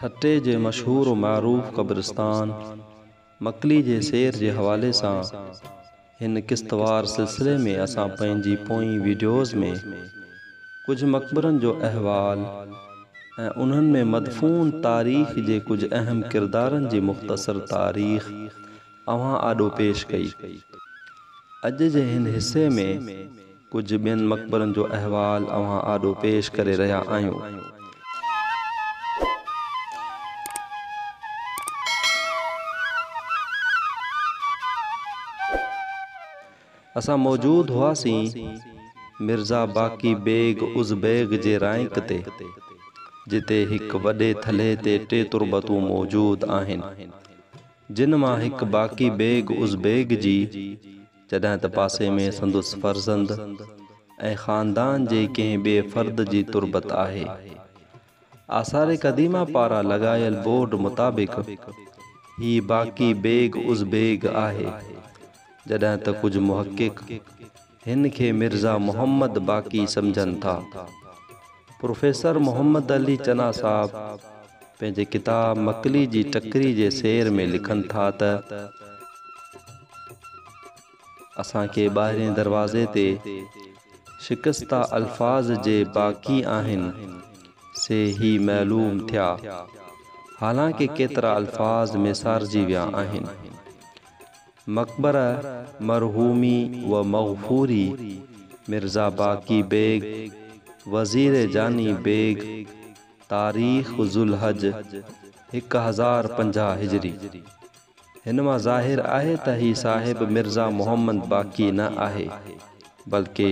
ٺٽي جي مشهور و معروف قبرستان مڪلي جي سير جي حوالي سان هن قسطوار سلسلي ۾ اسان پنهنجي پوئين وڊيوز ۾ ڪجهه مقبرن جو احوال ۽ انهن ۾ مدفون تاريخ جي ڪجهه اهم ڪردارن جي مختصر تاريخ اوهان آڏو پيش ڪئي. اڄ جي هن حصي ۾ ڪجهه ٻين مقبرن جو احوال اوهان آڏو پيش ڪري رهيا آهيون. اسان موجود هئاسين مرزا باقي بيگ ازبيگ جي رائنڪ تي، جتي هڪ وڏي ٿلهي تي ٽي تربتون موجود آهن. جن مان هڪ باقي بيگ ازبيگ جي، جڏهن ته پاسي ۾ سندس فرزند ۽ خاندان جي ڪنهن ٻئي فرد جي تربت آهي. آثار قديمه پاران لڳايل بورڊ مطابق هي باقي بيگ ازبيگ آهي، جڏهن ته ڪجهه محقق هن کي مرزا محمد باقي سمجهن ٿا. پروفيسر محمد علي چنا صاحب پنهنجي ڪتاب مڪلي جي ٽڪري جي سير ۾ لکن ٿا ته. اسان کي ٻاهرين دروازي تي شڪسته الفاظ جي باقي آهن، سي هي معلوم ٿيا، حالانڪه ڪيترا الفاظ ميسارجي ويا آهن. مقبره مرحومي و مغفوري مرزا باقي بيگ وزير جاني بيگ تاريخ ذوالحج 1050 هجري. هن مان ظاهر آهي ته هي صاحب مرزا محمد باقي نه آهي، بلڪه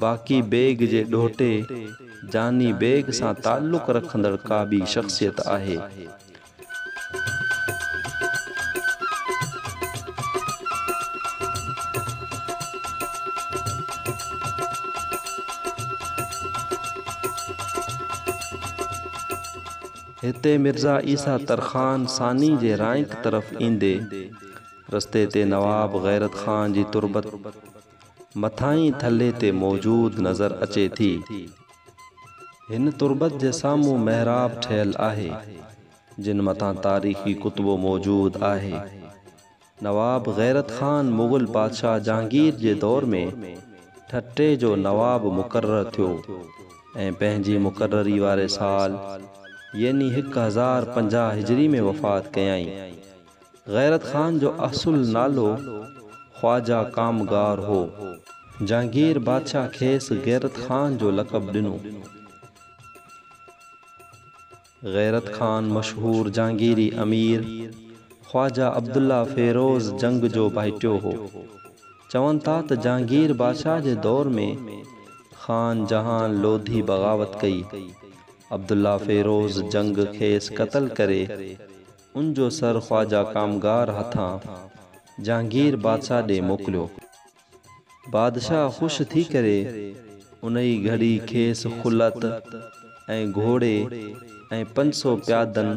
باقي بيگ جي ڏوهٽي جاني بيگ سان تعلق رکندڙ ڪا ٻي شخصيت آهي. هتي مرزا عيسيٰ ترخان ثاني جي رائنڪ طرف ايندي رستي تي نواب غيرت خان جي تربت مٿاهين ٿلهي تي موجود نظر اچي ٿي. هن تربت جي سامهون محراب ٺهيل آهي، جن مٿان تاريخي ڪتبو موجود آهي. نواب غيرت خان مغل بادشاهه جهانگير جي دور ۾ ٺٽي جو نواب مقرر ٿيو ۽ پنهنجي مقرري واري سال يعني 1050 هجري ۾ وفات ڪيائين. غيرت خان جو اصل نالو خواجه ڪامگار هو. جهانگير بادشاهه کيس غيرت خان جو لقب ڏنو. غيرت خان مشهور جهانگيري امير خواجه عبدالله فيروز جنگ جو ڀائٽيو هو. چون ٿا ته جهانگير بادشاهه جي دور ۾ خان جهان لوڌي بغاوت ڪئي. عبدالله فيروز جنگ کيس قتل ڪري ان جو سر خواجه ڪامگار هٿان جهانگير بادشاهه ڏي موڪليو. بادشاهه خوش ٿي ڪري انهي گهڙي کيس خلعت ۽ گهوڙي ۽ 500 پيادن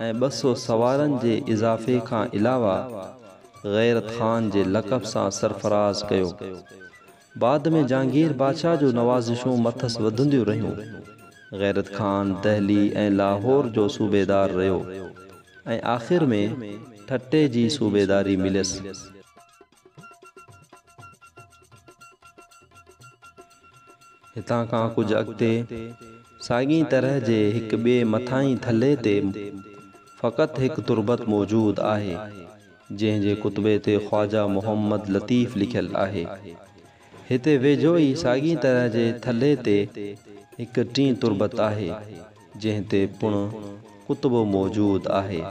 ۽ 200 سوارن جي اضافي کان علاوه غيرت خان جي لقب سان سرفراز ڪيو. بعد ۾ جهانگير بادشاهه جون نوازشون مٿس وڌنديون رهيون. غيرت خان دهلي ۽ لاهور جو صوبيدار رهيو ۽ آخر ۾ ٺٽي جي صوبيداري مليس. هتان کان ڪجهه اڳتي ساڳي طرح جي هڪ ٻئي مٿاهين ٿلهي تي فقط هڪ تربت موجود آهي. جنهن جي ڪتبي تي خواجه محمد لطيف لکيل آهي. هتي ويجهو ئي ساڳي طرح جي ٿلهي تي هڪ ٽين تربت آهي، جنهن تي پڻ ڪتبو موجود آهي.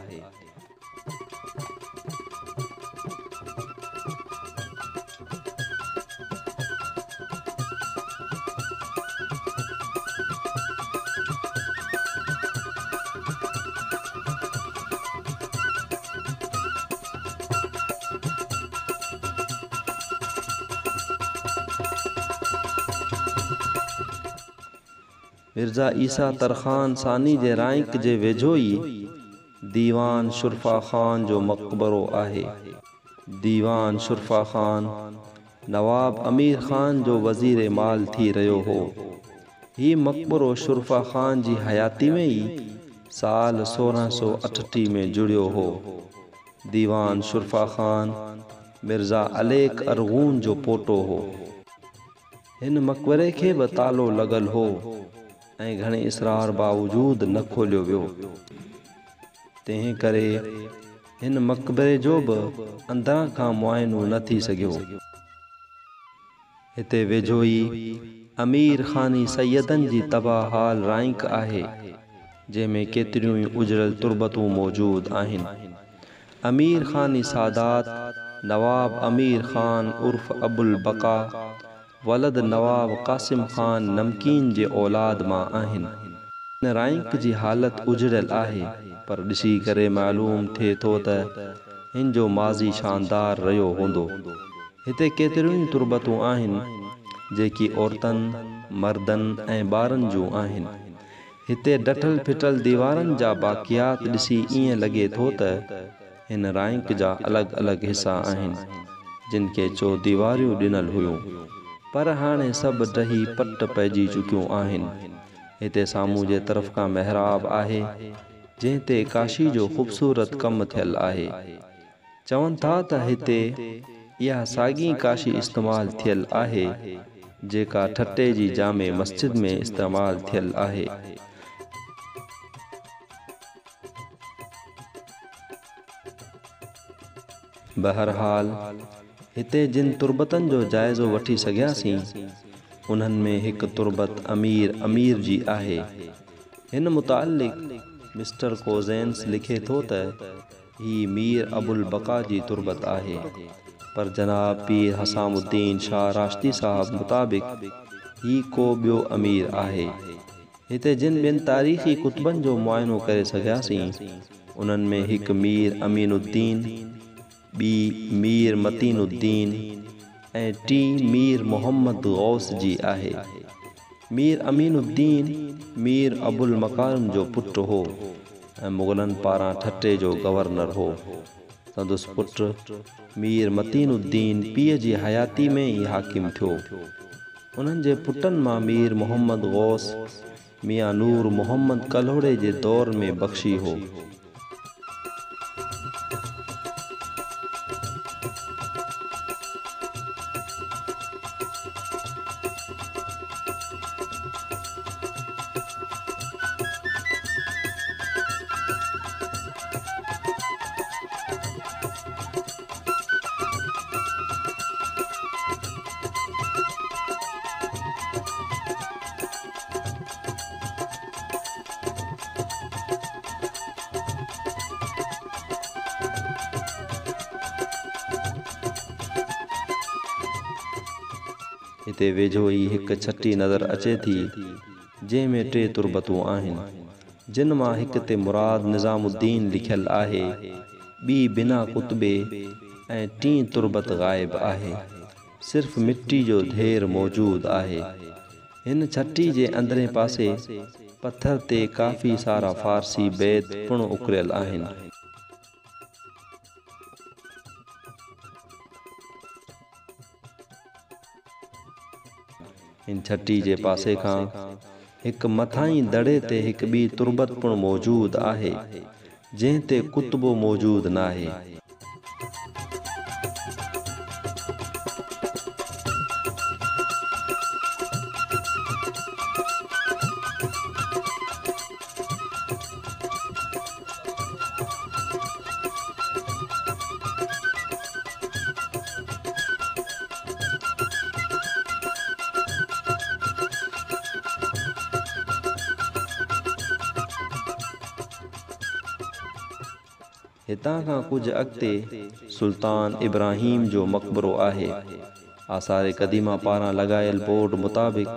مرزا عيسيٰ ترخان ثاني جي رائنڪ جي ويجهو ئي ديوان شرفا خان جو مقبرو آهي. ديوان شرفا خان نواب امير خان جو وزير مال ٿي رهيو هو. هي مقبرو شرفا خان جي حياتي ۾ ئي سال 1638 ۾ جڙيو هو. ديوان شرفا خان مرزا عليڪ ارغون جو پوٽو هو. هن مقبري کي به تالو لڳل هو ۽ گهڻي اصرار باوجود نه کوليو ويو. تنهن ڪري هن مقبري جو به اندران کان معائنو نه ٿي سگهيو. هتي ويجهو ئي امير خاني سيدن جي تباهه حال رائنڪ آهي، جنهن ۾ ڪيتريون ئي اجڙيل تربتون موجود آهن. امير خاني سادات نواب امير خان عرف ابوالبقا ولد نواب قاسم خان نمڪين جي اولاد مان آهن. هن رائنڪ جي حالت اجڙيل آهي، پر ڏسي ڪري معلوم ٿئي ٿو ته هن جو ماضي شاندار رهيو هوندو. هتي ڪيتريون ئي تربتون آهن، جيڪي عورتن، مردن ۽ ٻارن جون آهن. هتي ڊٺل ڦٽل ديوارن جا باقيات ڏسي ائين لڳي ٿو ته هن رائنڪ جا الڳ الڳ حصا آهن، جن کي چوديواريون ڏنل هيون، پر هاڻي سڀ ڊهي پٽ پئجي چڪيون آهن. هتي سامهون جي طرف کان محراب آهي، جنهن تي ڪاشي جو خوبصورت ڪم ٿيل آهي. چون ٿا ته هتي اها ساڳي ڪاشي استعمال ٿيل آهي، جيڪا ٺٽي جي جامع مسجد ۾ استعمال ٿيل آهي. بهرحال هتي جن تربتن جو جائزو وٺي سگهياسين، انهن ۾ هڪ تربت امير امير جي آهي. هن متعلق مسٽر ڪوزينس لکي ٿو ته. هي مير ابوالبقا جي تربت آهي، پر جناب پير حسام الدين شاهه راشدي صاحب مطابق هي ڪو ٻيو امير آهي. هتي جن ٻين تاريخي ڪتبن جو معائنو ڪري سگهياسين، انهن ۾ هڪ مير امين الدين، ٻي مير متين الدين ۽ ٽين مير محمد غوث جي آهي. مير امين الدين مير ابوالمڪارم جو پٽ هو ۽ مغلن پاران ٺٽي جو گورنر هو. سندس پٽ مير متين الدين پيء جي حياتي ۾ ئي حاڪم ٿيو. انهن جي پٽن مان مير محمد غوث ميان نور محمد ڪلهوڙي جي دور ۾ بخشي هو. هتي ويجهو ئي هڪ ڇٽي نظر اچي ٿي، جنهن ۾ ٽي تربتون آهن، جن مان هڪ تي مراد نظام الدين لکيل آهي، ٻي بنا ڪتبي ۽ ٽين تربت غائب آهي. صرف مٽي جو ڍير موجود آهي. هن ڇٽي جي اندرين پاسي پٿر تي ڪافي سارا فارسي بيت پڻ اڪريل آهن. هن ڇٽي جي پاسي کان هڪ مٿاهين دڙي تي هڪ ٻي تربت پڻ موجود آهي، جنهن تي ڪتبو موجود ناهي. هتان کان ڪجهه اڳتي سلطان ابراهيم جو مقبرو آهي. آثار قديمه پاران لڳايل بورڊ مطابق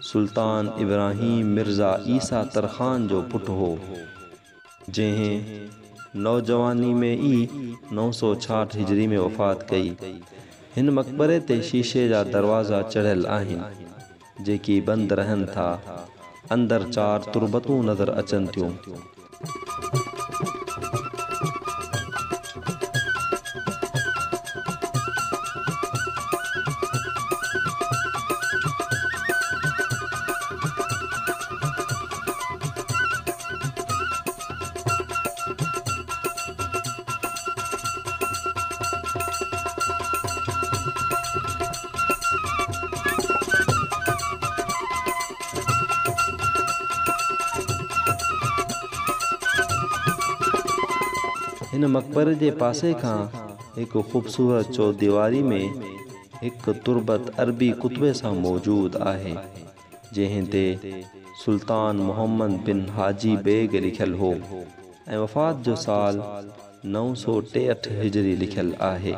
سلطان ابراهيم مرزا عيسيٰ ترخان جو پٽ هو. جنهن نوجواني ۾ ئي 966 هجري ۾ وفات ڪئي. هن مقبري تي شيشي جا دروازا چڙهيل آهن، جيڪي بند رهن ٿا. اندر چار تربتون نظر اچن ٿيون. هن مقبري جي پاسي کان هڪ خوبصورت چوديواري ۾ هڪ تربت عربي ڪتبي سان موجود آهي، جنهن تي سلطان محمد بن حاجي بيگ لکيل هو ۽ وفات جو سال 963 هجري لکيل آهي.